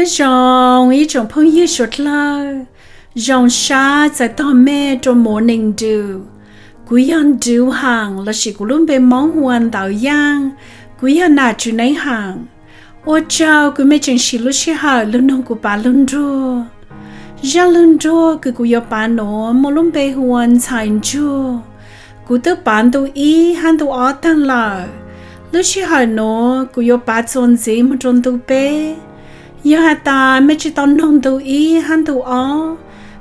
Nyob zoo ib tsoom phooj ywg suav dlawg, zoo sab txais tog mej rua Morning Dew. Kuv yog Dew Haam lossis kuv lub npe Moob hu ua Ntawv Yaaj, kuv yog nam tswv neeb haam. Ua tsaug kws mej tseem siv lub sij hawm lug noog kuv pav lug nruag. Zaaj lug nruag kws kuv yuav pav nuav muaj lub npe hu ua Ntxhais Ntsuag. Kuv twb pav ntu ib hab ntu ob taag lawm. Lub sij hawm nuav kuv yuav pav txuas ntxiv moog rua ntu peb. Yog has tas mej tsi tau noog ntu ib hab ntu ob,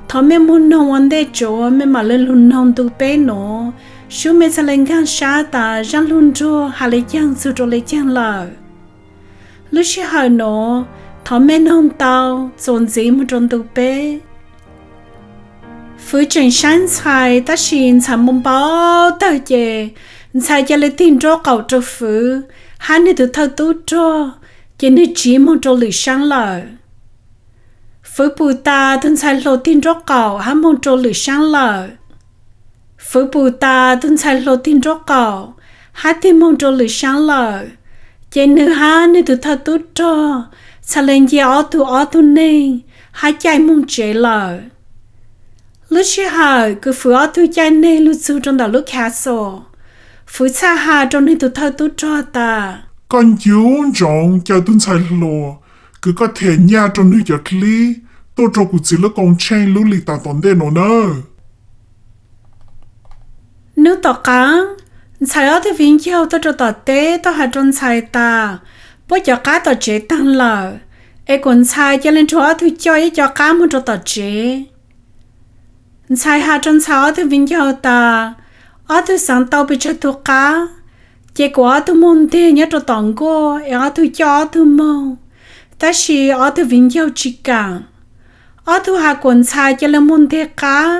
thov mej moog noog ua ntej tsuav mej maam le lug noog ntu peb nuav, sub mej txhaj le nkaag sab tas zaaj lug nruag has le caag txug rua le caag lawm. Lub sij hawm nuav thov mej noog tau txuas ntxiv moog rua ntu peb. Fwv tseem saib Ntxhais tab sis Ntxhais npau npau taag ces Ntxhais ca le tig nraub qaum rua Fwv hab nwg tug thawj tub rog, ces nwg tsiv moog rua lwm saab lawm. Fwv pum tas tug ntxhais hluas tig nraub qaum hab moog rua lwm saab lawm. Fwv pum tas tug ntxhais hluas tig nraub qaum hab tig moog rua lwm saab lawm, ces nwg hab nwg tug thawj tub rog txhaj le nce ob tug ob tug neeg hab caij moog tsev lawm. Lub sij hawm kws Fwv ob tug caij neeg lug txug rua ntawm lub castle, Fwv txhaj has rua nwg tug thawj tub rog tas, koj ncu ntsoov caw tug ntxhais hluas kws koj them nyaj rua nwg cov dlib tuaj rua kuv txiv lub koob tsheej lub lis tas tom ntej nuav nawb. Nub tom qaab, Ntxhais ob tug viv ncaug tuaj rua tom teb tuaj has rua Ntxhais tas puab cov qab tom tsev taag lawm, es kuas Ntxhais ca le nrug ob tug coj ib co qab moog rua tom tsev. Ntxhais has rua Ntxhais ob tug viv ncaug tas ob tug xaav tau pes tsawg tug qab, ces kuas ob tug moog nteg nyob rua tom nkuaj es ob tug coj ob tug moog. Tab sis ob tug viv ncaug tsi kaam. Ob tug has kuas Ntxhais ca le moog nteg qab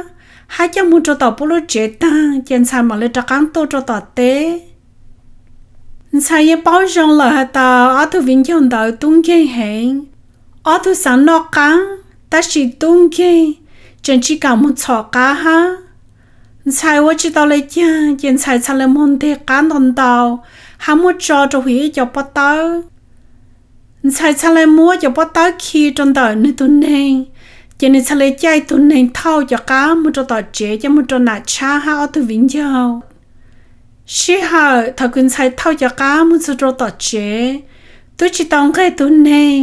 hab coj moog rua tom puab lub tsev taag ces Ntxhais maam le rov qaab tuaj rua tom teb. Ntxhais yeej paub zoo lawm has tas ob tug viv ncaug ntawd tub nkeeg heev. Ob tug xaav noj qab tab sis tub nkeeg, tseem tsi kaam moog txhom qab hab. Ntxhais ua tsi tau le caag ces Ntxhais txhaj le moog nteg qab ntau ntau hab muab tso rua huv ib co pob tawb. Ntxhais txhaj le muab cov pob tawb khi rua ntawm nwg tug neeg, ces nwg txhaj le caij tug neeg thauj cov qab moog rua tom tsev coj moog rua Nam Tshab hab ob tug viv ncaug. Sij hawm thaum kws Ntxhais thauj cov qab moog txug rua tom tsev, tub tsi tau nqeg tug neeg,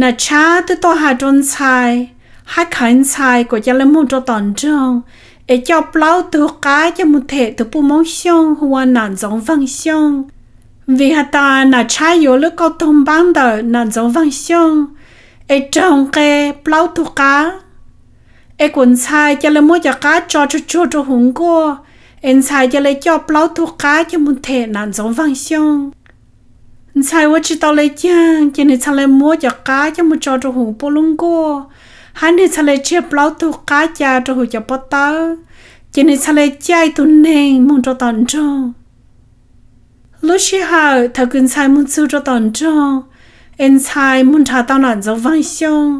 Nam Tshab tub tuaj has rua Ntxhais hab khawv Ntxhais kuas ca le moog rua tom nroog es coj plaub tug qab coj moog them tug puj Moob Xyooj hu ua Nam Ntxoov Vaaj Xyooj, vim has tas Nam Tshab yuav lub kauj toog npaab ntawm Nam Ntxoov Vaaj Xyooj es raug nqe plaub tug qab. Es kuas Ntxhais ca le muab cov qab tso tsuag tsuag rua huv nkuaj, es Ntxhais ca le coj plaub tug qab coj moog them Nam Ntxoov Vaaj Xyooj. Ntxhais ua tsi tau le caag ces nwg txhaj le muab cov qab coj moog tso rua huv puab lub nkuaj, hab nwg txhaj le tseg plaub tug qab ca rua huv cov pob tawb, ces nwg txhaj le caij tug neeg moog rua tom nroog. Lub sij hawm thaum kws Ntxhais moog txug rua tom nroog, es Ntxhais moog nrhav tau Nam Ntxoov Vaaj Xyooj,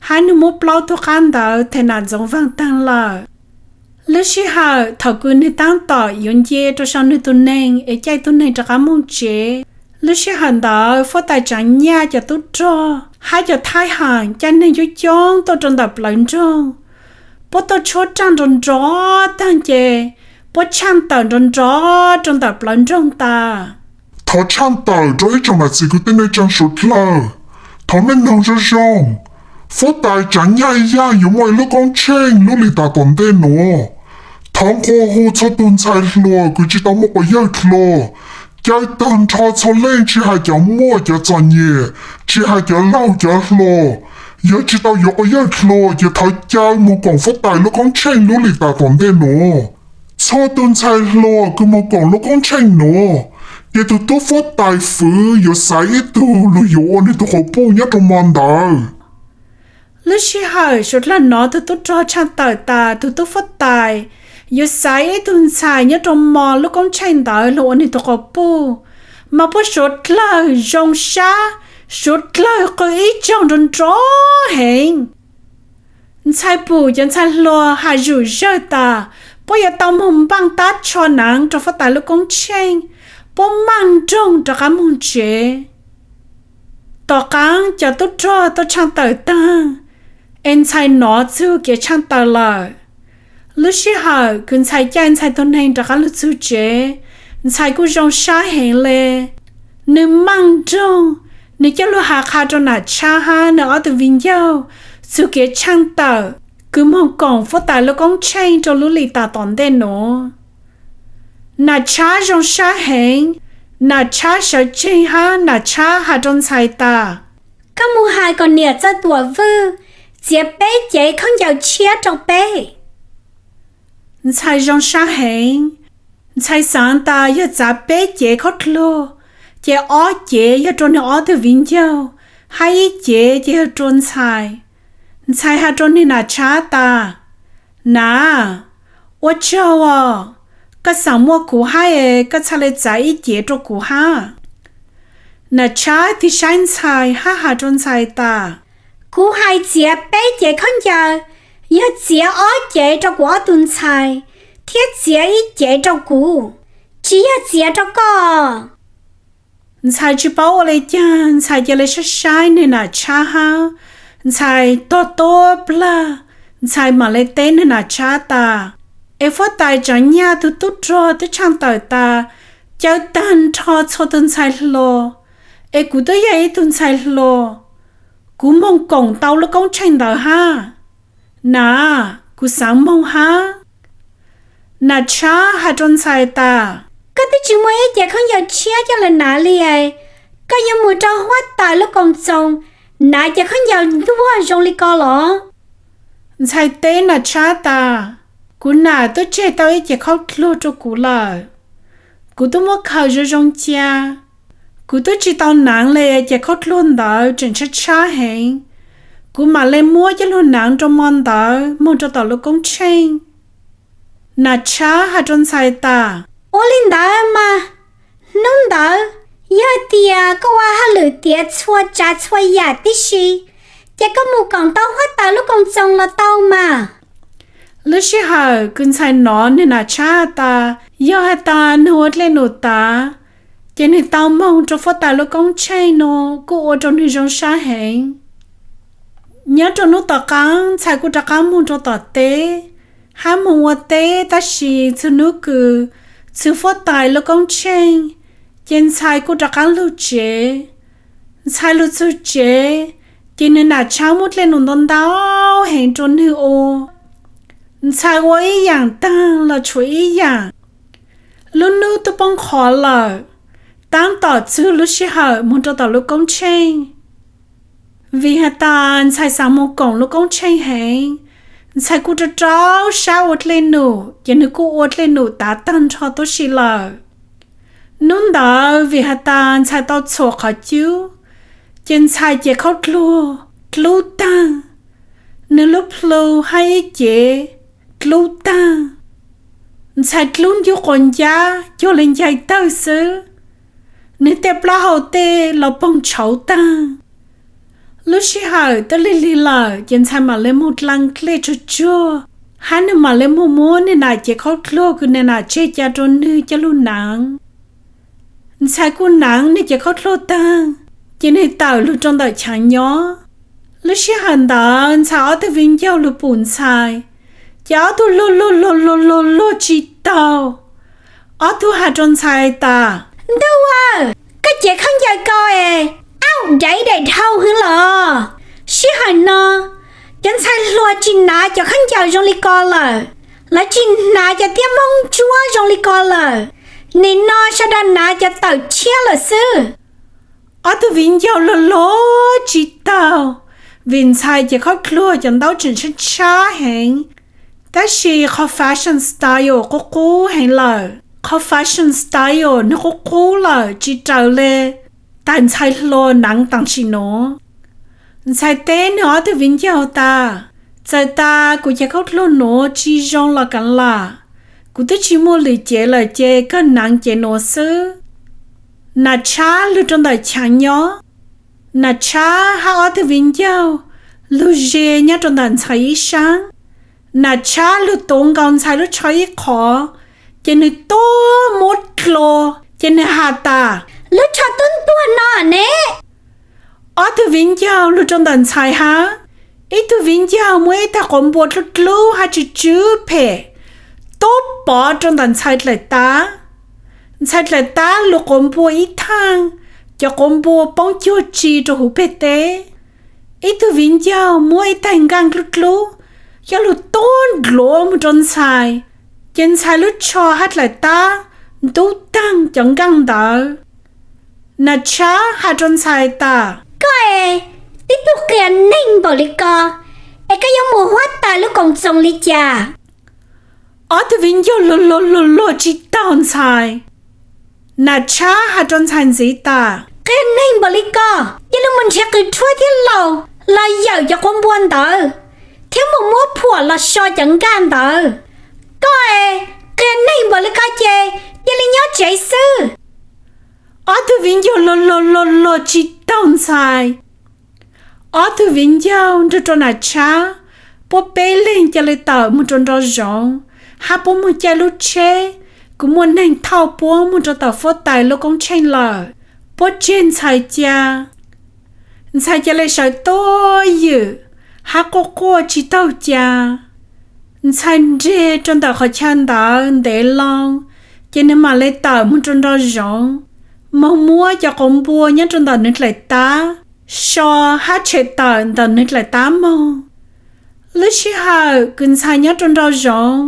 hab nwg muab plaub tug qab ntawd them Nam Ntxoov Vaaj taag lawm. Lub sij hawm thaum kws nwg taab tom yuav nce rua sau nwg tug neeg es caij tug neeg rov qaab moog tsev, lub sij hawm ntawd Fuab Tais Tsaav Nyaj cov tub rog hab cov thaib haam caij neeg coob coob tuaj rua ntawm plawv nroog. Puab tuaj tshuab raaj nrov nrov taag ces puab tshaaj tawm nrov nrov rua ntawm plawv nroog tas, thov tshaaj tawm rua ib tsoom nam txiv kwv tij neej tsaa suav dlawg, thov mej noog zoo zoo. Fuab Tais Tsaav Nyaj Yaaj yuav muaj ib lub koob tsheej lub lis tas tom ntej nuav. Thov nqua hu txhua tug ntxhais hluas kws tsi tau muaj quas yawg dlua, caw taag nrho txhua leej tsi has cov muaj cov txom nyem, tsi has cov laug cov hluas. Yog tsi tau yuav quas yawg dlua ces thov caw moog koom Fuab Tais lub koob tsheej lub lis tas tom ntej nuav. Txhua tug ntxhais hluas kws moog koom lub koob tsheej nuav, ces tug tub Fuab Tais Fwv yuav xaiv ib tug lug yuav ua nwg tug quas puj nyob rua mo ntawd. Lub sij hawm suav dlawg nov tug tub rog tshaaj tawm tas tug tub Fuab Tais yuav xaiv ib tug ntxhais nyob rua mo lub koob tsheej ntawd lug ua nwg tug quas puj, mas puab suav dlawg zoo sab, suav dlawg qw ib tsaug nrov nrov heev. Ntxhais pum cov ntxhais hluas has zuj zawg tas puab yuav tau moog npaaj tab tsho naav rua Fuab Tais lub koob tsheej, puab maaj nroog rov qaab moog tsev. Tom qaab cov tub rog tuaj tshaaj tawm taag, es ntxhais nov txug kev tshaaj tawm lawm. Lub sij hawm kws ntxhais caij ntxhais tuag neeg rov qaab lug txug tsev, ntxhais kuj zoo sab heev le. Nwg maaj nroog, nwg coj lug has qha rua Nam Tshab hab nwg ob tug viv ncaug txug kev tshaaj tawm kws moog koom fuab tais lub koob tsheej rua lub lim tas tom ntej nuav. Nam Tshab zoo sab heev, Nam Tshab sawv tseeg hab Nam Tshab has rua ntxhais tas, koj moog has kom niam Txawj Tuam Vwj txiav peb cev khaub ncaws tshiab rua peb. Ntxhais zoo sab heev, ntxhais xaav tas yog txav peb cev khaub dluag, ces ob cev yog rua nwg ob tug viv ncaug, hab ib cev ces yog rua ntxhais. Ntxhais has rua nwg Nam Tshab tas, Nam, ua tsaug os, koj xaav muaj kuv hab es koj txhaj le txav ib cev rua kuv hab. Nam Tshab tig saib ntxhais hab has rua ntxhais tas, kuv hais txiav peb cev khaub ncaws, yog txiav ob cev rua kuv ob tug ntxhais, thiab txiav ib cev rua kuv, tsis yog txiav rua koj. Ntxhais tsis paub ua le caag, ntxhais ca le saib saib nwg Nam Tshab hab ntxhais tog tuab plag, ntxhais maam le teb nwg Nam Tshab tas, es fuab tais Tsav Nyaj tug tub rog twb tshaaj tawm tas, cawv taag nrho txhua tug ntxhais hluas, es kuv twb yog ib tug ntxhais hluas, kuv moog koom tau lub koob tsheej ntawd hab. Nam, kuv xaav moog hab. Nam Tshab has rua ntxhais tas, koj twb tsis muaj ib cev khaub ncaws tshiab coj lug nav li, koj yuav moog rua huab tais lub koom txoos nav cev khaub ncaws ntuag zoo li ko los? Ntxhais teb Nam Tshab tas, kuv nam tub tseg tau ib cev khaub dluag rua kuv lawm. Kuv tub muab khaws zoo zoo cia, kuv tub tsis tau naav le, cev khaub dluag ntawd tseem tshab tshab heev. Kuv maam le muab coj lug naav rua mo ntawd moog rua tom lub koob tsheej. Nam Tshab has rua ntxhais tas, ua li ntawd mas, hnub ntawd yog tias koj ua hauj lwm tiav txhua tsaav txhua yaam tib si, ces koj moog koom tau huab tais lub koom txoos los tau mas. Lub sij hawm kws ntxhais nov nwg Nam Tshab has tas yog has tas nwg ua dlej num tav, ces nwg tau moog rua fuab tais lub koob tsheej nuav kuj ua rua nwg zoo sab heev. Nyob rua nub tom qaab ntxhais kuj rov qaab moog rua tom teb, hab moog ua teb, tab sis txug nub kws txug fuab tais lub koob tsheej, ces ntxhais kuj rov qaab lug tsev. Ntxhais lug txug tsev, ces nwg Nam Tshab muab dlej num ntau ntau heev rua nwg ua. Ntxhais ua ib yaam taag los tshuav ib yaam. Lub nub tub poob qho lawm, taab tom txug lub sij hawm moog rua tom lub koob tsheej. Vim has tas ntxhais xaav moog koom lub koob tsheej heev, ntxhais kuj rua rau sab ua dlej num, ces nwg kuj ua dlej num tav taag nrho tuab si lawm. Nub ntawd vim has tas ntxhais tau txhuam qhov cub, ces ntxhais cev khaub dluag dlub taag, nwg lub plhu hab ib cev dlub taag. Ntxhais dlub ncu quas ncab cuag le ncaig tawg xwb, nwg tej plaub hau tej los poog tshauv taag. Lub sij hawm twb lig lig lawm, ces ntxhais maam le moog dlaa dlej tsuag tsuag, hab nwg maam le moog muab nwg nam cev khaub dluag kws nwg nam tseg ca rua nwg coj lug naav. Ntxhais kuj naav nwg cev khaub dluag taag, ces nwg tawm lug rua ntawm chaav nyob. Lub sij hawm ntawd ntxhais ob tug viv ncaug lug pum ntxhais, ces ob tug luag luag luag luag luag luag tsis taug. Ob tug has rua ntxhais tas, ntuj aw, koj cev khaub ncaws ko es auj daiv daim dhau hwv los? Sij hawm no cov ntxhais hluas tsis naav cov khaub ncaws zoo li ko lawm, lawv tsis naav cov tiab moob ntsuab zoo li ko lawm. Nim no sawv daws naav cov tawm tshiab lawm xwb. Ob tug viv ncaug luag luag tsis taug, vim ntxhais cev khaub dluag cov ntaub tseem tshab tshab heev, tab sis qhov fashion style qub qub heev lawm. Qhov fashion style nwg qub qub lawm tsis raws le tais ntxhais hluas naav taam sim nuav. Ntxhais teb nwg ob tug viv ncaug tas, txawm tas kuv cev khaub dluag nuav tsis zoo los kav lam, kuv twb tsis muaj lwm cev lawm ces kawg naav cev nuav xwb. Nam Tshab lug rua ntawm chaav nyob, Nam Tshab hab ob tug viv ncaug lug ze nyob rua ntawm ntxhais ib saab. Nam Tshab lug tuav nkaus ntxhais lub tsho ib qhov, ces nwg tuab muab dlua, ces nwg has tas, lub tsho tub ntuag no ne. Ob tug viv ncaus lug rua ntawm ntxhais hab. Ib tug viv ncaus muaj ib taig quav npua dlub dlub hab tsw tsw phem tuab pov rua ntawm ntxhais dlaim tab. Ntxhais dlaim tab lug quav npua ib thaaj, cov quav npua poob cuag tsi rua huv peg teb. Ib tug viv ncaus muab ib taig nkaaj dlub dlub coj lug tuab ndluav moog rua ntxhais, ces ntxhais lub tsho hab dlaim tab ntub taag cov nkaaj ntawd. Nas Tshab has rua ntxhais tas, koj es tib tug qias neeg npaum li ko, es koj yuav mus huab tais lub koom txoos li cas? Ob tug viv ncaus luag luag luag luag tsi taug ntxhais. Nas Tshab has rua ntxhais ntxiv tas, qias neeg npaum li koj, cia li mus nrhiav qws rhuab thiab laus los yawm cov quav npua ntawd, thiab mus muab phuam los so cov nkaaj ntawd. Koj es qias neeg npaum li koj ces cia li nyob tsev xwb. Ob tug viv ncaus luag luag luag luag tsi taug ntxhais. Ob tug viv ncaus nrug rua Nas Tshab, puab peb leeg ca le tawm moog rua nraum zoov, hab puab moog caij lub tsheb, kuv muaj neeg thauj puab moog rua tom huab tais lub koob tsheej lawm. Puab tseg ntxhais ca. Ntxhais ca le sawv tuab ywm, hab quaj quaj tsi taug ca. Ntxhais nres rua ntawm qhov chaw ntawd ntev loo, ces nwg mam le tawm moog rua nraum zoov, moog muab cov quav npua nyob rua ntawm nwg dlaim tab so hab tshem tawm ntawm nwg dlaim tab moog. Lub sij hawm kws ntxhais nyob rua nraum zoov,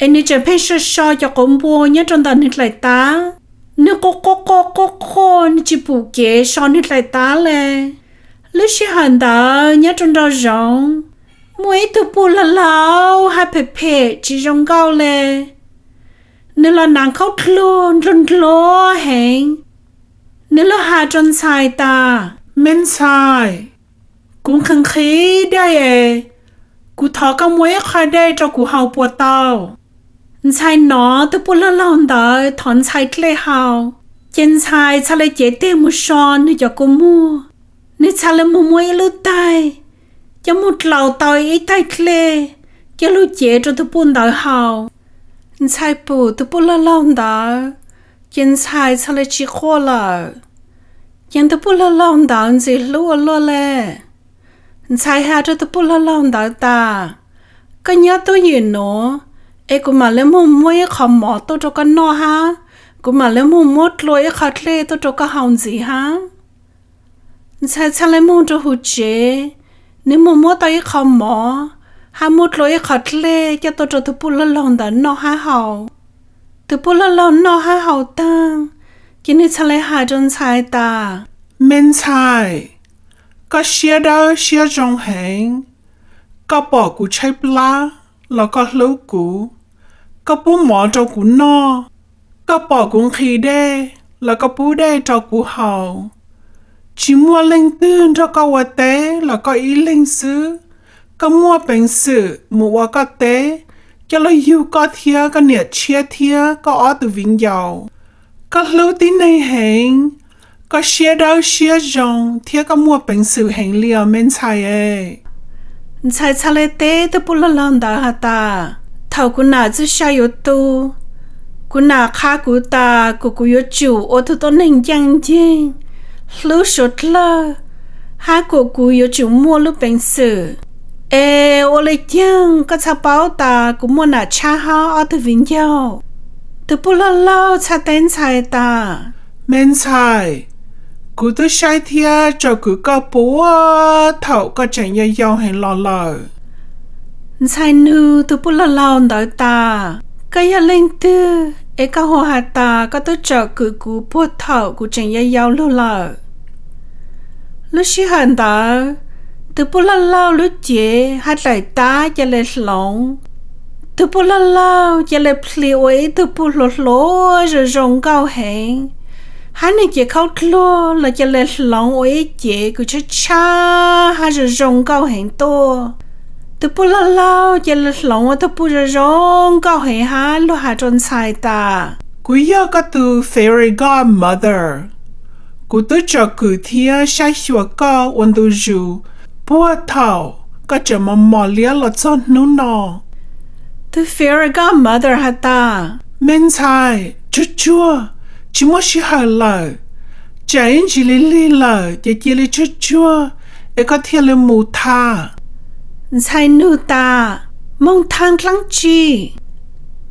es nwg tseem pheej so so cov quav npua nyob rua ntawm nwg dlaim tab, nwg quaj quaj quaj quaj quaj, nwg tsi pum kev so nwg dlaim tab le. Lub sij hawm ntawd nyob rua nraum zoov, muaj ib tug puj laug laug hab phem phem tsi zoo nkauj le. Nwg los naav khaub dluag ndluag ndluag heev. Nwg lug has rua ntxhais tas, me ntxhais, kuv nqhis nqhis dej es, kuv thov koj muab ib qho dej rua kuv haus puas tau? Ntxhais nov tug puj laug laug ntawd thov ntxhais dlej haus, ces ntxhais txhad le cev teg moog so nwg cov kua muag. Nwg txhad le moog muab ib lub taig coj moog dlaus tau ib taig dlej coj lug cev rua tug puj ntawd haus. Ntxhais pum tug puj laug laug ntawd, ces ntxhais txhad le tsi quaj lawm. Ces tug puj laug laug ntawd ntxim hlub ua luaj le. Ntxhais has rua tug puj laug laug ntawd tas, koj nyob tuab ywm nuav, es kuv mam le moog muab ib qho mov tuaj rua koj noj hab, kuv mam le moog muab dlua ib qho dlej tuaj rua koj haus ntxiv hab. Ntxhais txhad le moog rua huv tsev, nwg moog muab tau ib qho mov, hab muab dlua ib qho dlej coj tuaj rua tug puj laug laug ntawd noj hab haus. Tug puj laug laug noj hab haus taag, ces nwg txhad le has rua ntxhais tas, me ntxhais, koj siab dawb siab zoo heev. Koj pom kuv tshaib plab los koj hlub kuv, koj pub mov rua kuv noj, koj pom kuv nqhis dej los koj pub dej rua kuv haus. Tsi muaj leej twg nrug koj ua teb los koj ib leeg xwb. Koj muaj peev xwm mus ua koj teb, coj lug yug koj thiab koj niam tshiab thiab koj ob tug viv ncaus. Koj hlub tib neeg heev, koj siab dawb siab zoo thiab koj muaj peev xwm heev li os me ntxhais es. Ntxhais txhad le teb tug puj laug laug ntawd has tas, thaum kuv nam txwj sa yuav tu, kuv nam qha kuv tas kuas kuv yuav tsum ua tug tuab neeg ncaaj nceeg, hlub suav dlawg, hab kuas kuv yuav tsum muaj lub peev xwm. Es ua le caag koj txhad paub tas kuv muaj nam tshab hab ob tug viv ncaus? Tug puj laug laug txhad teb ntxhais tas, me ntxhais, kuv tub saib thiab tsom kwm koj puag thaum koj tseem yau yau heev los lawm. Ntxhais nug tug puj laug laug ntawd tas, koj yog leej twg es koj hu has tas koj tub tsom kwm kuv puag thaum kuv tseem yau yau lug lawm? Lub sij hawm ntawd, tug puj laug laug lub cev hab dlaim tab ca le hloov. Tug puj laug laug ca le plhis ua ib tug puj hluas hluas zoo zoo nkauj heev, hab nwg cev khaub dluag los ca le hloov ua ib cev kws tshab tshab hab zoo zoo nkauj heev tuaj. Tug puj laug laug ca le hloov ua tug puj zoo zoo nkauj heev hab lug has rua ntxhais tas, kuv yog koj tug fairy godmother. Kuv tub tsom kwm thiab saib xyuas koj ua ntu zus puag thaum koj tseem mos mos liab los txog hnub no. Tug fairy godmother has tas, me ntxhais, tsuag tsuag, tsi muaj sij hawm lawm. Tsam ib ntsis lig lig lawm ces cia li tsuag tsuag es koj thiaj li mus tham. Ntxhais nug tas, Moog tham dlaab tsi?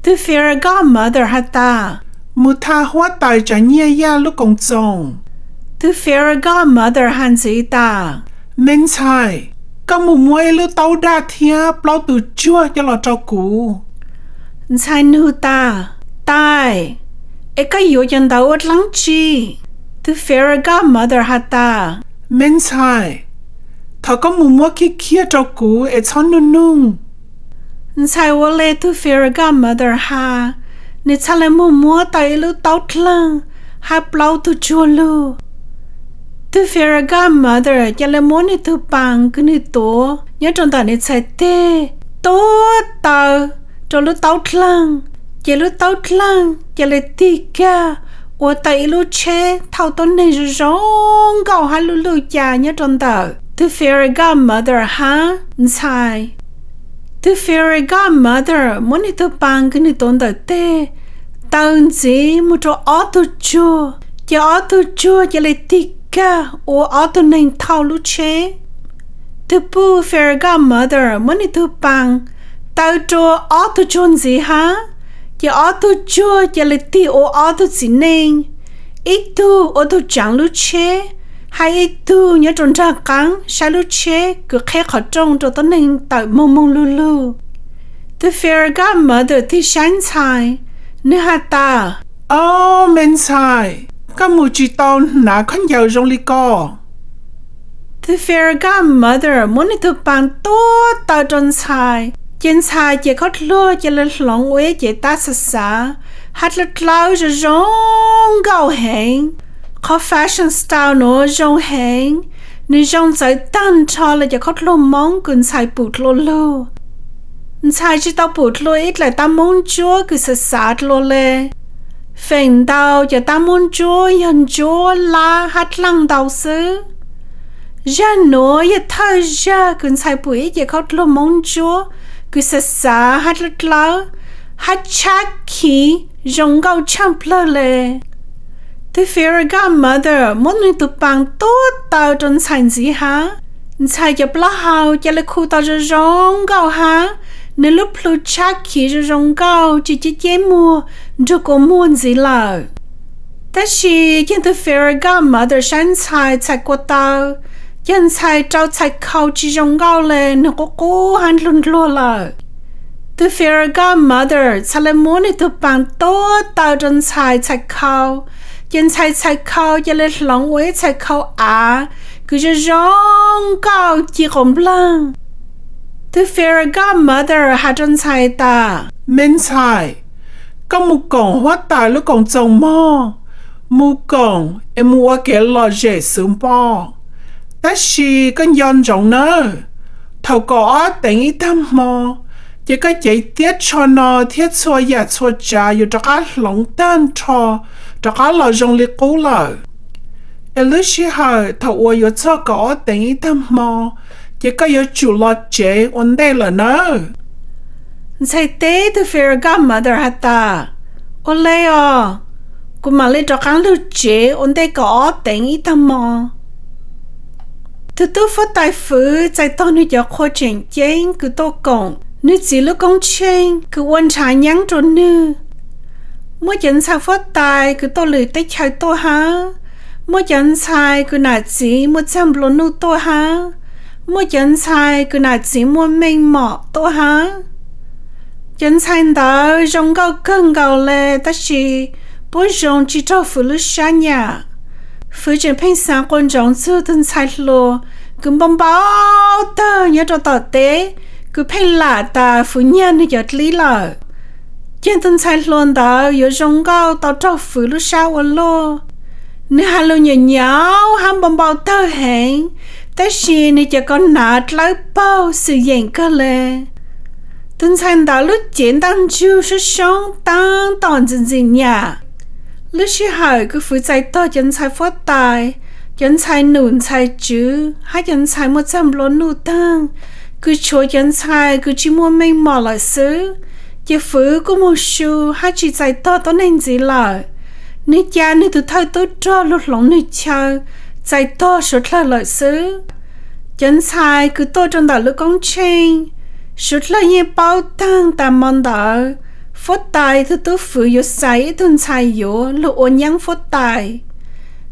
Tug fairy godmother has tas, Mus tham huab tais Tsav Nyiaj Yaj lub koom txoos. Tug fairy godmother has ntxiv tas, Me ntxhais, koj mus muab ib lub taub daj thiab plaub tug tsuag coj los rau kuv. Ntxhais nug tas, Tais, es koj yuav cov ntawd ua dlaab tsi? Tug fairy godmother has tas, Me ntxhais, thov koj mus muab kiag kiag rau kuv es txhob nug nug. Ntxhais ua le tug fairy godmother has, nwg txhaj le moog muab tau ib lub taub dlaag hab plaub tug tsuag lug. Tug fairy godmother ca le muab nwg tug paas kws nwg tuav nyob rau ntawm nwg txhais teg tuab taw rau lub taub dlaag, ces lub taub dlaag ca le tig kag ua tau ib lub tsheb thauj tuab neeg zoo zoo nkauj hab luj luj ca nyob rau ntawm tug fairy godmother hab ntxhais. Tug fairy godmother muab nwg tug paas kws nwg tuav ntawm teg taw ntxiv moog rua ob tug tsuag, ces ob tug tsuag ca le tig kag ua ob tug neeg thauj lub tsheb. Tug puj fairy godmother muab nwg tug paas taw rua ob tug tsuag ntxiv hab, ces ob tug tsuag ca le tig ua ob tug txiv neej, ib tug ua tug tsaav lub tsheb, hab ib tug nyob rua nraag qaab saib lub tsheb kws qheb qhov rooj rua tuab neeg tawm moog moog lug lug. Tug fairy godmother tig saib ntxhais, nwg has tas, Ob, me ntxhais, koj mus tsi tau hnav khaub ncaws zoo li ko. Tug fairy godmother muab nwg tug paas tuab taw rua ntxhais, ces ntxhais ces khaub dluag ca le hloov ua ib cev tab xav xav hab dlawb dlawb zoo zoo nkauj heev. Qhov fashion style nuav zoo heev, nwg zoo txawv taag nrho le cov khaub dluag Moob kws ntxhais pum dlua lug. Ntxhais tsi tau pum dlua ib dlaim tab moob ntsuab kws xav xav dlua le. Feem ntau cov tab moob ntsuab yog ntsuab lab hab dlaaj ntau xwb. Zag nuav yog thawj zag kws ntxhais pum ib cev khaub dluag moob ntsuab kws xav xav hab dlawb dlawb hab tshab khiv zoo nkauj tshaaj plawg le. Tug fairy godmother muab nwg tug paas tuab taw rua ntxhais ntxiv hab, ntxhais cov plaub hau ca le khu tau zoo zoo nkauj hab nwg lub plhu tshab khiv zoo zoo nkauj tsi ceb ceb muag nrug kua muag ntxiv lawm. Tab sis cog tug fairy godmother saib ntxhais txhais kua taw, cog ntxhais rau txhais khau tsi zoo nkauj le, nwg qub qub hab ndluag ndluag lawm. Tug fairy godmother txhad le muab nwg tug paas tuab taw rua ntxhais txhais khau, ces ntxhais txhais khau ca le hloov ua ib txhais khau av kws zoo zoo nkauj ci quas nplaag. Tug fairy godmother has rua ntxhais tas, Me ntxhais, koj mus koom huab tais lub koom txoos mog, mus koom es mus ua kev lom zem xwv npo. Tab sis koj nco ntsoov nawb, thaum kaum ob teev ib tag hmo, ces koj cev tiab tsho no thiab txhua yam txhua tsav yuav rov qab hloov tag nrho, rov qab los zoo li qub lawm. Es lub sij hawm thaum uas yuav txog kaum ob teev ib tag hmo, ces koj yuav tsum los tsev ua ntej lawm nawb. Ntxhais teb tug fairy godmother has tas, Ua le os, kuv mam li rov qab lug tsev ua ntej kaum ob teev ib tag hmo. Tug tub huab tais fwv txais tog nwg cov qhua tseem ceeb kws tuaj koom nwg txiv lub koob tsheej kws ua nrhav nyaab rua nwg. Muaj cov ntxhais huab tais kws tuaj lwm teb chaws tuaj hab, muaj cov ntxhais kws nam txiv muaj txag nplua nuj tuaj hab, muaj cov ntxhais kws nam txiv muaj meej mom tuaj hab. Cov ntxhais ntawd zoo nkauj kawg nkaus le, tab sis puab zoo tsi raug fwv lub sab nyam. Fwv tseem pheej xaav quas ntsoov txug tug ntxhais hluas kws npau npau tawg nyob rau tom teb, kws pheej lam tas fwv nyag nwg cov dlib lawm. Ces tug ntxhais hluas ntawd yuav zoo nkauj tau raug fwv lub sab ua luaj. Nwg has lug nyuam nyauv hab npau npau tawg heev, tab sis nwg cov kau hnav dlawb paug xwm yeem kawg le. Tug ntxhais ntawd lub cev ntaj ntsug soob soob taab tom ntxim ntxim nyam. Lub sij hawm kws fwv txais tog cov ntxhais huab tais, cov ntxhais num ntxhais tswv hab cov ntxhais muaj txag nplua nuj taag, kws tshuav cov ntxhais kws tsi muaj meej mom lawm xwb, ces fwv kuj moog su hab tsi txais tog tuab neeg ntxiv lawm. Nwg ca nwg tug thawj tub rog lug hloov nwg chaw txais tog suav dlawg lawm xwb. Cov ntxhais kws tuaj rua ntawm lub koob tsheej, suav dlawg yeej paub taag tas mo ntawd fuab tais tug tub fwv yuav xaiv ib tug ntxhais yuav lug ua nyaab fuab tais.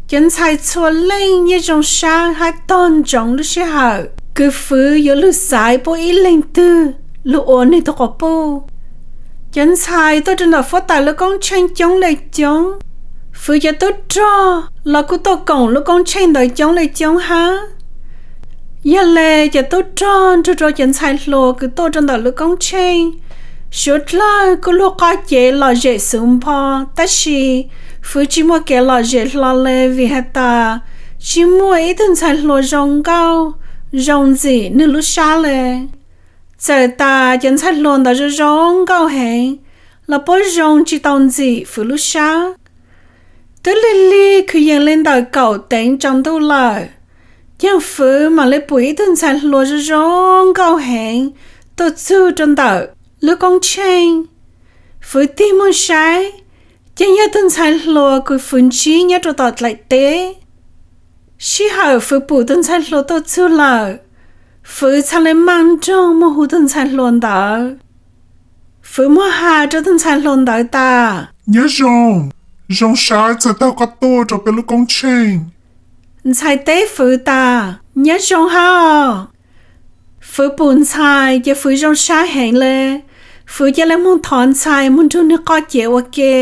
Cov ntxhais txhua leej yeej zoo sab hab tog ntsoov lub sij hawm kws fwv yuav lug xaiv puab ib leeg twg lug ua nwg tug quas puj. Cov ntxhais tuaj rua ntawm fuab tais lub koob tsheej coob le coob, fwv cov tub rog los kuj tuaj koom lub koob tsheej ntawd coob le coob hab. Yog le cov tub rog nrug rua cov ntxhais hluas kws tuaj rua ntawm lub koob tsheej, suav dlawg kuj lug qoj cev lom zem xuv npo, tab sis fwv tsi muaj kev lom zem hlo le vim has tas tsi muaj ib tug ntxhais hluas zoo nkauj zoo ntxim nwg lub sab le. Txawm tas cov ntxhais hluas ntawd zoo zoo nkauj heev los puab zoo tsi tau ntxim fwv lub sab. Twb lig lig kwv yees le ntawm kaum teev tsaus ntuj lawm, caag fwv mam le pum ib tug ntxhais hluas zoo zoo nkauj heev tuaj txug rua ntawm lub koob tsheej. Fwv tig moog saib, caag yog tug ntxhais hluas kws fwv ntsib nyob rua tom dlaim teb. Sij hawm fwv pum tug ntxhais hluas tuaj txug lawm, fwv txhad le maaj nroog moog hu tug ntxhais hluas ntawd. Fwv moog has rua tug ntxhais hluas ntawd tas, Nyob zoo, zoo sab txais taug koj tuaj rua peb lub koob tsheej. Ntxhais teb fwv tas, Nyob zoo hab os. Fwv pum ntxhais ces fwv zoo sab heev le, fwv ca le moog thov ntxhais moog nrug nwg qoj cev ua ke.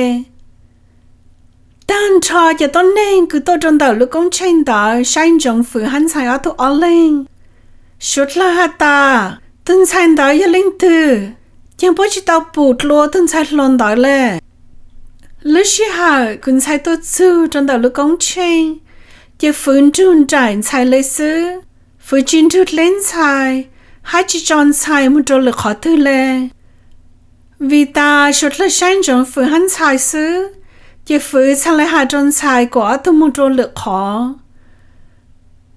Taag nrho cov tuab neeg kws tuaj rua ntawm lub koob tsheej ntawd saib ntsoov fwv hab ntxhais ob tug ob leeg. Suav dlawg has tas, Tug ntxhais ntawd yog leej twg? Caag puab tsi tau pum dlua tug ntxhais hluas ntawd le? Lub sij hawm kws ntxhais tuaj txug rua ntawm lub koob tsheej, ces fwv nrug nraim ntxhais le xwb. Fwv tsi nrug dleb ntxhais hab tsi tso ntxhais moog rua lwm qhov twg le. Vim tas suav dlawg saib ntsoov fwv hab ntxhais xwb, ces fwv txhad le has rua ntxhais kuas ob tug moog rua lwm qhov.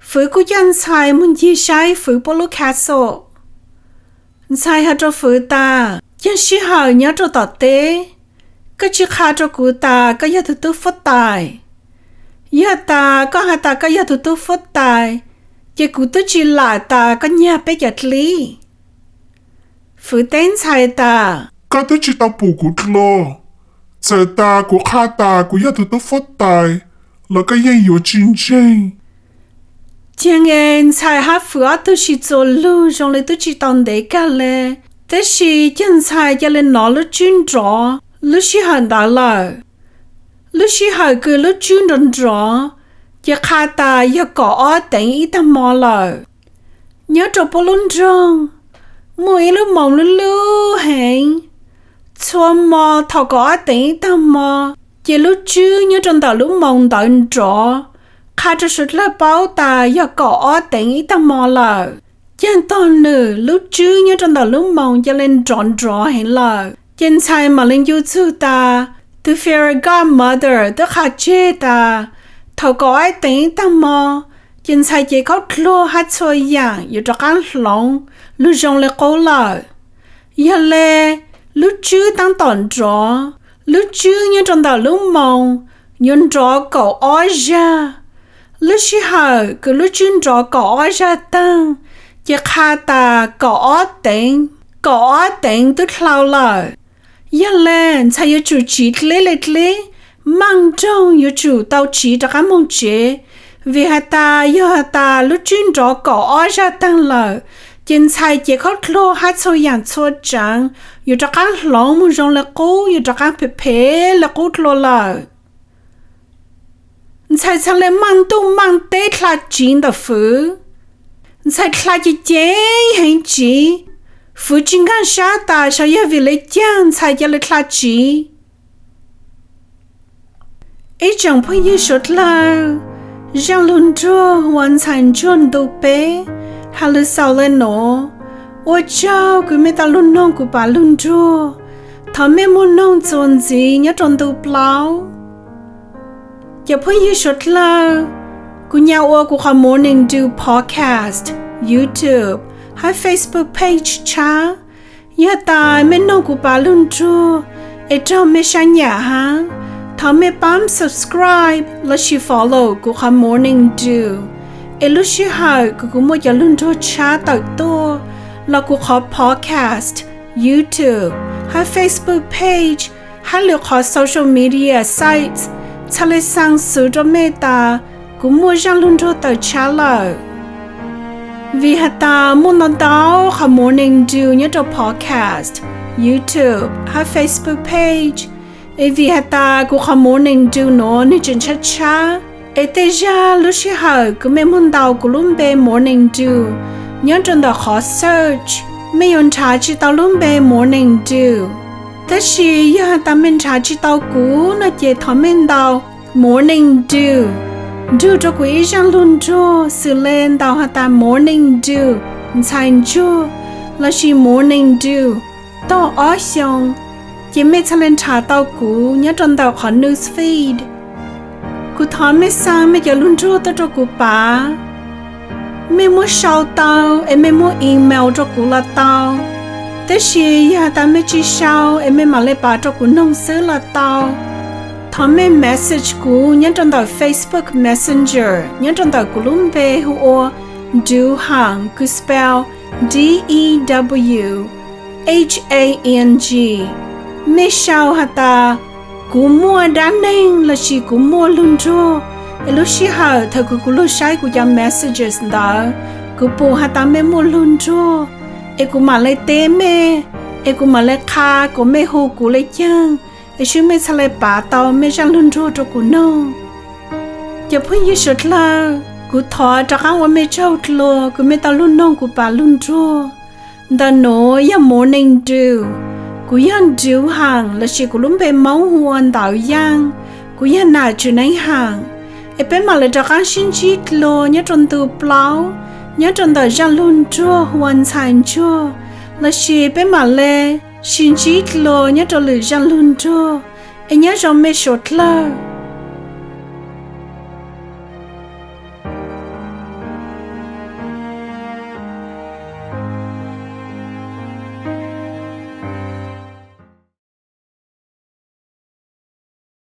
Fwv kuj coj ntxhais moog ncig saib fwv puab lub castle. Ntxhais has rua fwv tas, Caag sij hawm nyob rua tom teb, koj tsi qha rua kuv tas koj yog tug tub fuab tais. Yog tas koj has tas koj yog tug tub fuab tais, ces kuv tub tsi lam tas koj nyag peb cov dlib. Fwv teb ntxhais tas, Koj tub tsi tau pum kuv dlua. Txawm tas kuv qha tas kuv yog tug tub fuab tais los koj yeej yuav tsi ntseeg. Caag es ntxhais hab fwv ob tug si txuas lug zoo le tub tsi tau ntev kag le, tab sis caag ntxhais ca le nov lub tswb nrov lub sij hawm ntawd lawm. Lub sij hawm kws lub tswb nrov nrov, ces qha tas yog kaum ob teev ib taag mo lawm. Nyob rua puab lub nroog, muaj ib lub moos lub lub heev. Txhua mo thaum kaum ob teev ib taag mo, ces lub tswb nyob rua ntawm lub moos ntawd nrov, qha rua suav dlawg paub tas yog kaum ob teev ib taag mo lawm. Caag tog nwg lub tswb nyob rua ntawm lub moos ca le nrov nrov heev lawm, ces ntxhais mam le ncu txug tas tug fairy godmother twb qha tseg tas thaum kaum ob teev ib taag mo, ces ntxhais cev khaub dluag hab txhua yaam yuav rov qaab hloov lug zoo le qub lawm. Yog le, lub tswb taab tom nrov, lub tswb nyob rua ntawm lub moos yuav nrov kaum ob zag. Lub sij hawm kws lub tswb nrov kaum ob zag taag, ces qha tas kaum ob teev, kaum ob teev twb dlhau lawm. Yog le, ntxhais yuav tsum tsiv dleb le dleb, maaj nroog yuav tsum tau tsiv rov qaab moog tsev, vim has tas yog has tas lub tswb nrov kaum ob zag taag lawm, ces ntxhais cev khaub dluag hab txhua yaam txhua tsaav yuav rov qaab hloov moog zoo le qub, yuav rov qaab phem phem le qub dlua lawm. Ntxhais txhad le maaj ntuj maaj teb dlha tsiv ntawm fwv. Ntxhais dlha ceev ceev heev tsiv, fwv tsi nkaag sab tas saib yog vim le caag ntxhais ca le dlha tsiv. Ib tsoom phooj ywg suav dlawg, zaaj lug nruag ua ntxhais ntsuag ntu peb has lug xaus le nuav. Ua tsaug kws mej tau lug noog kuv pav lug nruag. Thov mej moog noog txuas ntxiv nyob rua ntu plaub. Cov phooj ywg suav dlawg, kuv nyam ua kuv qhov Morning Dew podcast, YouTube hab Facebook page tshab. Yog tas mej noog kuv pav lug nruag es raug mej sab nyam hab, Thov mej pab subscribe lossis follow kuv qhov Morning Dew, es lub sij hawm kws kuv muaj cov lug nruag tshab tawm tuaj los kuv qhov podcast, YouTube, hab Facebook page, hab lwm qhov social media sites txhad le xaa xwv rua mej tas kuv muaj zaaj lug nruag tawm tshab lawm. Vim has tas muaj ntau ntau qhov Morning Dew nyob rua podcast, YouTube hab Facebook page, es vim has tas kuv qhov Morning Dew nuav nwg tseem tshab tshab, es tej zag lub sij hawm kws mej muab ntaus kuv lub npe Morning Dew nyob rua ntawm qhov search, mej yuav nrhav tsi tau lub npe Morning Dew. Tab sis yog has tas mej nrhav tsi tau kuv no ces thov mej ntaus Morning Dew, nrug rua kuv ib zaaj lug nruag xws le ntaus has tas Morning Dew ntxhais ntsuag lossis Morning Dew tog ob xyoo, ces mej txhad le nrhav tau kuv nyob rua ntawm qhov news feed. Kuv thov mej xaa mej cov lug nruag tuaj rua kuv pav. Mej muab sau tau es mej muab email rua kuv los tau, tab sis yog has tas mej tsi sau es mej mam le pav rua kuv noog xwb los tau. Thov mej message kuv nyob rua ntawm Facebook Messenger nyob rua ntawm kuv lub npe hu ua Dew Haang, kws spell D E W H A N G. Mej sau has tas kuv muaj dab neeg lossis kuv muaj lug nruag, es lub sij hawm thaum kws kuv lug saib kuv cov messages ntawd, kuv pum has tas mej muaj lug nruag, es kuv mam le teb mej, es kuv mam le qha kuas mej hu kuv le caag, es seb mej txhad le pav tau mej zaaj lug nruag rua kuv noog. Cov phooj ywg suav dlawg, kuv thov rov qaab ua mej tsaug dlua kws mej tau lug noog kuv pav lug nruag. Ntawm nuav yog Morning Dew. Kuv yog Dew Haang lossis kuv lub npe Moob hu ua Ntawv Yaaj. Kuv yog Nam Tswv Neeb Haang. Es peb mam le rov qaab sib ntsib dlua nyob rua ntu plaub, nyob rua ntawm zaaj lug nruag hu ua ntxhais ntsuag, lossis peb mam le sib ntsib dlua nyob rua lwm zaaj lug nruag. Es nyob zoo mej suav dlawg.